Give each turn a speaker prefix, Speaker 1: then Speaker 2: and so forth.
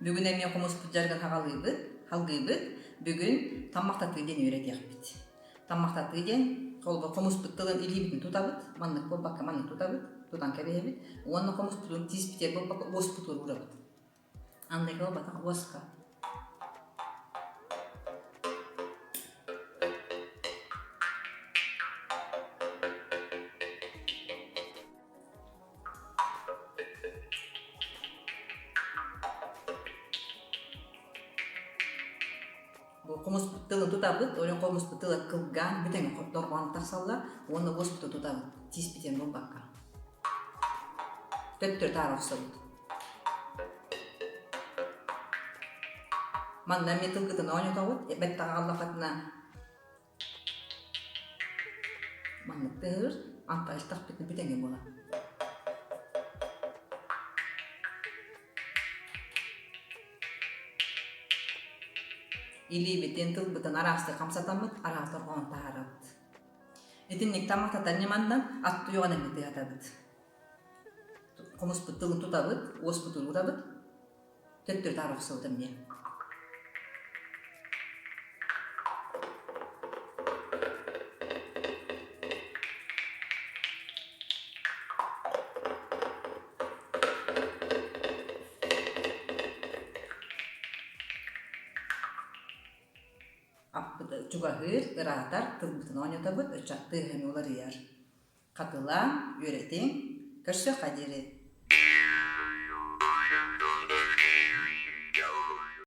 Speaker 1: Бүгүн эмиэ хомуспут дьарыгын хаҕалыыбыт, халгыыбыт. Бүгүн таммахтатыы диэн үөрэтиэхпит. Таммахтатыы диэн холобур хомуспут тылын илиибитин тутабыт, маннык буолбакка маннык тутабыт, тутан кэбиһэбит уонна хомуспутун тииспитигэр буолбакка уоспутугар уурабыт. Анныга буолбатах уоска. Бу хомуспут тылын тутабыт, ол хомуспут тыла кылгаан бүтэҥи дорҕоон тахсаллар уонна уоспуту тутабыт, тииспитин булбакка. Төттөрү таара охсобут. Манна эмиэ тылгытын оонньотобут, бэттэҕэ аҕаллаххытына Маннык тыаһыыр, антаһыттахпытына бүтэҥи буолар. Илиибитин, тылбытын араастык хамсатаммыт, араас дорҕоон таһаарабыт. Итинник таммахтатар ньыманнан ат туйаҕын эмиэ тыаһатабыт. Хомуспут тылын тутабыт, уоспутун уурабыт, төттөрү таара охсубут эмиэ. Аппыт чугаһыыр, ыраатар, тылбытын оонньотобут, ыччаттыы иһэн уларыйар. Хатылаан, үөрэтиҥ, көрсүөххэ диэри.